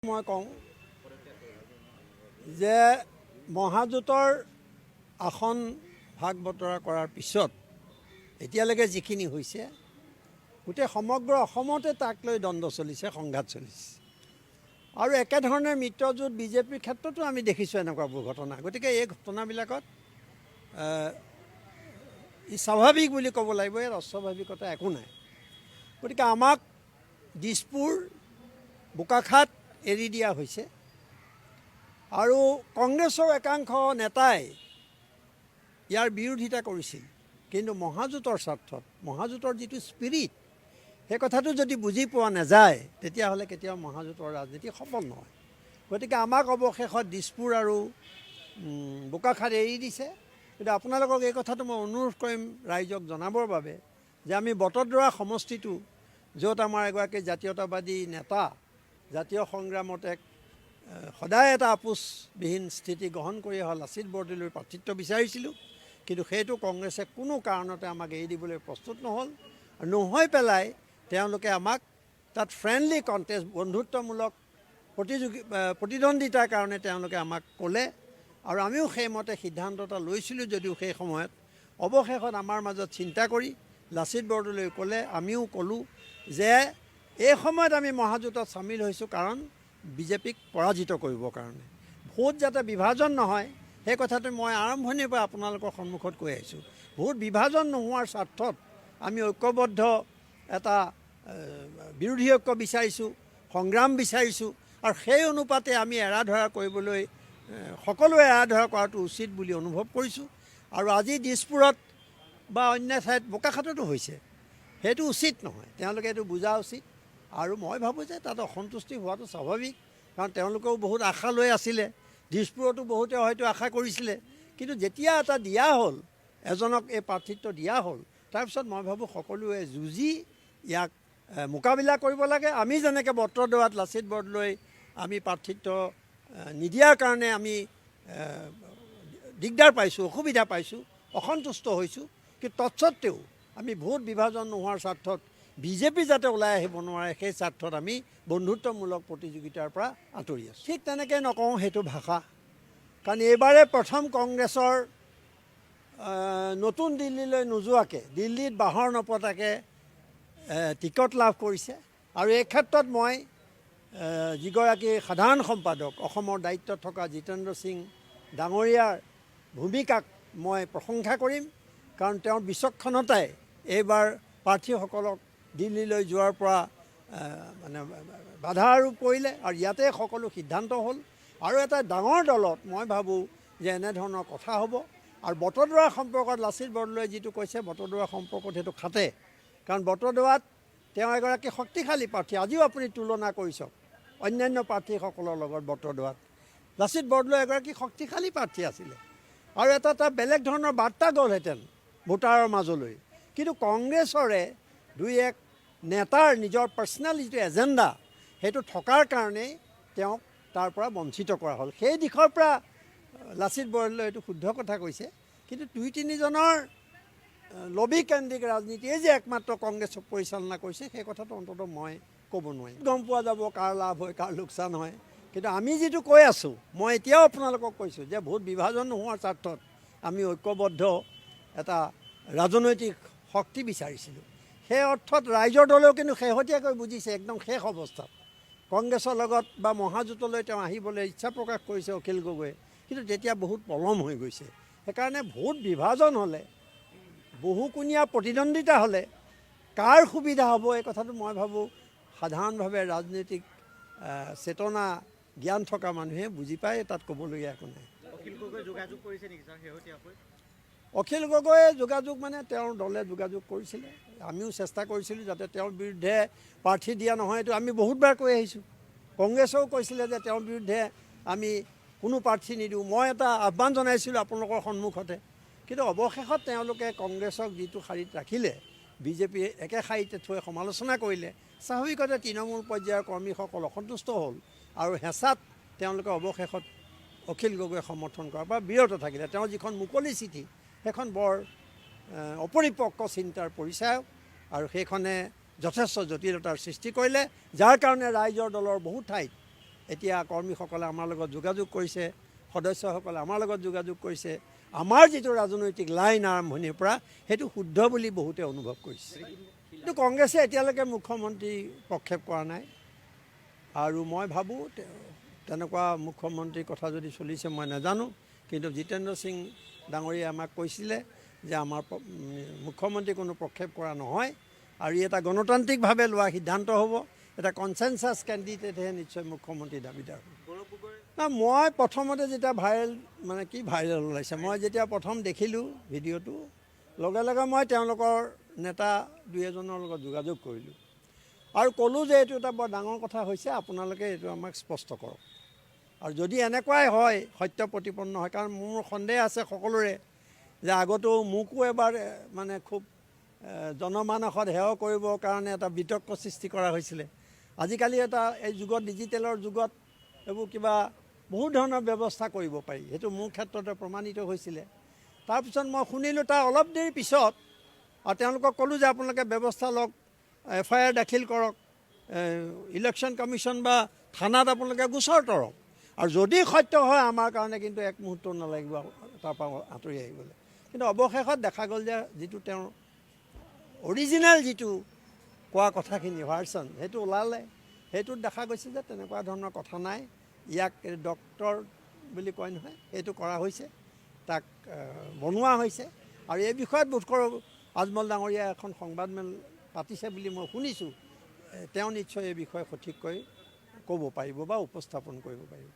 মই কওঁ যে মহাজোঁটৰ আসন ভাগ বতৰা কৰাৰ পিছত এতিয়ালৈকে যিখিনি হৈছে, গোটেই সমগ্ৰ অসমতে তাক লৈ দ্বন্দ্ব চলিছে, সংঘাত চলিছে। আৰু একেধৰণে মিত্ৰজোঁট বিজেপিৰ ক্ষেত্ৰতো আমি দেখিছোঁ এনেকুৱাবোৰ ঘটনা। গতিকে এই ঘটনাবিলাকত ই স্বাভাৱিক বুলি ক'ব লাগিব, ইয়াত অস্বাভাৱিকতা একো নাই। গতিকে আমাক দিছপুৰ, বোকাখাত এৰি দিয়া হৈছে আৰু কংগ্ৰেছৰ একাংশ নেতাই ইয়াৰ বিৰোধিতা কৰিছিল। কিন্তু মহাজোঁটৰ স্বাৰ্থত, মহাজোঁটৰ যিটো স্পিৰিট, সেই কথাটো যদি বুজি পোৱা নাযায়, তেতিয়াহ'লে কেতিয়াও মহাজোঁটৰ ৰাজনীতি সফল নহয়। গতিকে আমাক অৱশেষত দিছপুৰ আৰু বোকাখাত এৰি দিছে। কিন্তু আপোনালোকক এই কথাটো মই অনুৰোধ কৰিম ৰাইজক জনাবৰ বাবে যে আমি বটদ্ৰৱা সমষ্টিটো, য'ত আমাৰ এগৰাকী জাতীয়তাবাদী নেতা, জাতীয় সংগ্ৰামত এক সদায় এটা আপোচবিহীন স্থিতি গ্ৰহণ কৰি অহা লাচিত বৰদলৈৰ প্ৰাৰ্থিত্ব বিচাৰিছিলোঁ। কিন্তু সেইটো কংগ্ৰেছে কোনো কাৰণতে আমাক এৰি দিবলৈ প্ৰস্তুত নহ'ল। আৰু নহৈ পেলাই তেওঁলোকে আমাক তাত ফ্ৰেণ্ডলি কণ্টেষ্ট, বন্ধুত্বমূলক প্ৰতিদ্বন্দ্বিতাৰ কাৰণে তেওঁলোকে আমাক ক'লে আৰু আমিও সেইমতে সিদ্ধান্ত এটা লৈছিলোঁ যদিও সেই সময়ত অৱশেষত আমাৰ মাজত চিন্তা কৰি লাচিত বৰদলৈ ক'লে, আমিও ক'লোঁ যে এই সময়ত আমি মহাজোঁটত চামিল হৈছোঁ কাৰণ বিজেপিক পৰাজিত কৰিবৰ কাৰণে। ভোট যাতে বিভাজন নহয়, সেই কথাটো মই আৰম্ভণিৰ পৰা আপোনালোকৰ সন্মুখত কৈ আহিছোঁ। ভোট বিভাজন নোহোৱাৰ স্বাৰ্থত আমি ঐক্যবদ্ধ এটা বিৰোধী ঐক্য বিচাৰিছোঁ, সংগ্ৰাম বিচাৰিছোঁ আৰু সেই অনুপাতে আমি এৰা ধৰা কৰিবলৈ, সকলোৱে এৰা ধৰা কৰাটো উচিত বুলি অনুভৱ কৰিছোঁ। আৰু আজি দিছপুৰত বা অন্য ঠাইত, বোকাখাততো হৈছে, সেইটো উচিত নহয়। তেওঁলোকে এইটো বুজা উচিত। আৰু মই ভাবোঁ যে তাত অসন্তুষ্টি হোৱাটো স্বাভাৱিক, কাৰণ তেওঁলোকেও বহুত আশা লৈ আছিলে। দিছপুৰতো বহুতে হয়তো আশা কৰিছিলে। কিন্তু যেতিয়া এটা দিয়া হ'ল, এজনক এই প্ৰাৰ্থিত্ব দিয়া হ'ল, তাৰপিছত মই ভাবোঁ সকলোৱে যুঁজি ইয়াক মোকাবিলা কৰিব লাগে। আমি যেনেকৈ বটদ্ৰৱাত লাচিত বৰদলৈ আমি প্ৰাৰ্থিত্ব নিদিয়াৰ কাৰণে আমি দিগদাৰ পাইছোঁ, অসুবিধা পাইছোঁ, অসন্তুষ্ট হৈছোঁ, কিন্তু তৎসত্বেও আমি ভোট বিভাজন নোহোৱাৰ স্বাৰ্থত, বিজেপি যাতে ওলাই আহিব নোৱাৰে সেই স্বাৰ্থত আমি বন্ধুত্বমূলক প্ৰতিযোগিতাৰ পৰা আঁতৰি আছোঁ। ঠিক তেনেকৈ নকওঁ সেইটো ভাষা, কাৰণ এইবাৰে প্ৰথম কংগ্ৰেছৰ নতুন দিল্লীলৈ নোযোৱাকৈ, দিল্লীত বাহৰ নপতাকৈ টিকট লাভ কৰিছে। আৰু এই ক্ষেত্ৰত মই যিগৰাকী সাধাৰণ সম্পাদক, অসমৰ দায়িত্বত থকা জিতেন্দ্ৰ সিং ডাঙৰীয়াৰ ভূমিকাক মই প্ৰশংসা কৰিম, কাৰণ তেওঁৰ বিচক্ষণতাই এইবাৰ প্ৰাৰ্থীসকলক দিল্লীলৈ যোৱাৰ পৰা মানে বাধা আৰোপ কৰিলে আৰু ইয়াতে সকলো সিদ্ধান্ত হ'ল। আৰু এটা ডাঙৰ দলত মই ভাবোঁ যে এনেধৰণৰ কথা হ'ব। আৰু বটদ্ৰৱা সম্পৰ্কত লাচিত বৰদলৈয়ে যিটো কৈছে, বটদ্ৰৱা সম্পৰ্কত সেইটো খাটে, কাৰণ বটদ্ৰৱাত তেওঁ এগৰাকী শক্তিশালী প্ৰাৰ্থী। আজিও আপুনি তুলনা কৰি চাওক অন্যান্য প্ৰাৰ্থীসকলৰ লগত, বটদ্ৰৱাত লাচিত বৰদলৈ এগৰাকী শক্তিশালী প্ৰাৰ্থী আছিলে আৰু এটা এটা বেলেগ ধৰণৰ বাৰ্তা গ'লহেঁতেন ভোটাৰৰ মাজলৈ। কিন্তু কংগ্ৰেছৰে দুই এক নেতাৰ নিজৰ পাৰ্চনেল যিটো এজেণ্ডা, সেইটো থকাৰ কাৰণেই তেওঁক তাৰ পৰা বঞ্চিত কৰা হ'ল। সেই দিশৰ পৰা লাচিত বৰদলৈ এইটো শুদ্ধ কথা কৈছে। কিন্তু দুই তিনিজনৰ লবি কেন্দ্ৰিক ৰাজনীতিয়ে যে একমাত্ৰ কংগ্ৰেছক পৰিচালনা কৰিছে, সেই কথাটো অন্ততঃ মই ক'ব নোৱাৰিম। গম পোৱা যাব কাৰ লাভ হয়, কাৰ লোকচান হয়। কিন্তু আমি যিটো কৈ আছোঁ, মই এতিয়াও আপোনালোকক কৈছোঁ যে ভোট বিভাজন নোহোৱাৰ স্বাৰ্থত আমি ঐক্যবদ্ধ এটা ৰাজনৈতিক শক্তি বিচাৰিছিলোঁ। সেই অৰ্থত ৰাইজৰ দলেও কিন্তু শেহতীয়াকৈ বুজিছে। একদম শেষ অৱস্থাত কংগ্ৰেছৰ লগত বা মহাজোঁটলৈ তেওঁ আহিবলৈ ইচ্ছা প্ৰকাশ কৰিছে অখিল গগৈয়ে, কিন্তু তেতিয়া বহুত পলম হৈ গৈছে। সেইকাৰণে ভোট বিভাজন হ'লে, বহুকোণীয়া প্ৰতিদ্বন্দ্বিতা হ'লে কাৰ সুবিধা হ'ব, এই কথাটো মই ভাবোঁ সাধাৰণভাৱে ৰাজনৈতিক চেতনা জ্ঞান থকা মানুহে বুজি পায়। তাত ক'বলগীয়া একো নাই। অখিল গগৈ যোগাযোগ কৰিছে নেকি ছাৰ শেহতীয়াকৈ? অখিল গগৈয়ে যোগাযোগ মানে তেওঁৰ দলে যোগাযোগ কৰিছিলে। আমিও চেষ্টা কৰিছিলোঁ যাতে তেওঁৰ বিৰুদ্ধে প্ৰাৰ্থী দিয়া নহয়। এইটো আমি বহুতবাৰ কৈ আহিছোঁ। কংগ্ৰেছেও কৈছিলে যে তেওঁৰ বিৰুদ্ধে আমি কোনো প্ৰাৰ্থী নিদিওঁ। মই এটা আহ্বান জনাইছিলোঁ আপোনালোকৰ সন্মুখতে। কিন্তু অৱশেষত তেওঁলোকে কংগ্ৰেছক যিটো শাৰীত ৰাখিলে, বিজেপিয়ে একে শাৰীতে থৈ সমালোচনা কৰিলে, স্বাভাৱিকতে তৃণমূল পৰ্যায়ৰ কৰ্মীসকল অসন্তুষ্ট হ'ল আৰু হেঁচাত তেওঁলোকে অৱশেষত অখিল গগৈ সমৰ্থন কৰাৰ পৰা বিৰত থাকিলে। তেওঁৰ যিখন মুকলি চিঠি, সেইখন বৰ অপৰিপক্ক চিন্তাৰ পৰিচায়ক আৰু সেইখনে যথেষ্ট জটিলতাৰ সৃষ্টি কৰিলে, যাৰ কাৰণে ৰাইজৰ দলৰ বহু ঠাইত এতিয়া কৰ্মীসকলে আমাৰ লগত যোগাযোগ কৰিছে, সদস্যসকলে আমাৰ লগত যোগাযোগ কৰিছে। আমাৰ যিটো ৰাজনৈতিক লাইন আৰম্ভণিৰ পৰা, সেইটো শুদ্ধ বুলি বহুতে অনুভৱ কৰিছে। কিন্তু কংগ্ৰেছে এতিয়ালৈকে মুখ্যমন্ত্ৰী প্ৰক্ষেপ কৰা নাই আৰু মই ভাবোঁ তেনেকুৱা মুখ্যমন্ত্ৰীৰ কথা যদি চলিছে মই নাজানো, কিন্তু জিতেন্দ্ৰ সিং ডাঙৰীয়াই আমাক কৈছিলে যে আমাৰ মুখ্যমন্ত্ৰী কোনো প্ৰক্ষেপ কৰা নহয় আৰু ই এটা গণতান্ত্ৰিকভাৱে লোৱা সিদ্ধান্ত হ'ব। এটা কনচেনচাছ কেণ্ডিডেটহে নিশ্চয় মুখ্যমন্ত্ৰী দাবীদাৰ হ'ব। গৌৰৱ গগৈ না, মই প্ৰথমতে যেতিয়া ভাইৰেল, মানে কি ভাইৰেল ওলাইছে, মই যেতিয়া প্ৰথম দেখিলোঁ ভিডিঅ'টো, লগে লগে মই তেওঁলোকৰ নেতা দুই এজনৰ লগত যোগাযোগ কৰিলোঁ আৰু ক'লোঁ যে এইটো এটা বৰ ডাঙৰ কথা হৈছে, আপোনালোকে এইটো আমাক স্পষ্ট কৰক আৰু যদি এনেকুৱাই হয়, সত্য প্ৰতিপন্ন হয়, কাৰণ মোৰ সন্দেহ আছে সকলোৰে যে আগতেও মোকো এবাৰ মানে খুব জনমানসত সেৱা কৰিবৰ কাৰণে এটা বিতৰ্ক সৃষ্টি কৰা হৈছিলে। আজিকালি এটা এই যুগত, ডিজিটেলৰ যুগত এইবোৰ কিবা বহুত ধৰণৰ ব্যৱস্থা কৰিব পাৰি, সেইটো মোৰ ক্ষেত্ৰতে প্ৰমাণিত হৈছিলে। তাৰপিছত মই শুনিলোঁ তাৰ অলপ দেৰি পিছত আৰু তেওঁলোকক ক'লোঁ যে আপোনালোকে ব্যৱস্থা লওক, এফআইআৰ দাখিল কৰক, ইলেকশ্যন কমিশ্যন বা থানাত আপোনালোকে গোচৰ তৰক আৰু যদি সত্য হয় আমাৰ কাৰণে কিন্তু এক মুহূৰ্ত নালাগিব তাৰ পৰা আঁতৰি আহিবলৈ। কিন্তু অৱশেষত দেখা গ'ল যে যিটো তেওঁৰ অৰিজিনেল যিটো কোৱা কথাখিনি ভাৰ্চন, সেইটো ওলালে। সেইটোত দেখা গৈছে যে তেনেকুৱা ধৰণৰ কথা নাই, ইয়াক ডক্টৰ বুলি কয় নহয়, সেইটো কৰা হৈছে, তাক বনোৱা হৈছে। আৰু এই বিষয়ত বোধকৰো আজমল ডাঙৰীয়াই এখন সংবাদমেল পাতিছে বুলি মই শুনিছোঁ। তেওঁ নিশ্চয় এই বিষয়ে সঠিককৈ ক'ব পাৰিব বা উপস্থাপন কৰিব পাৰিব।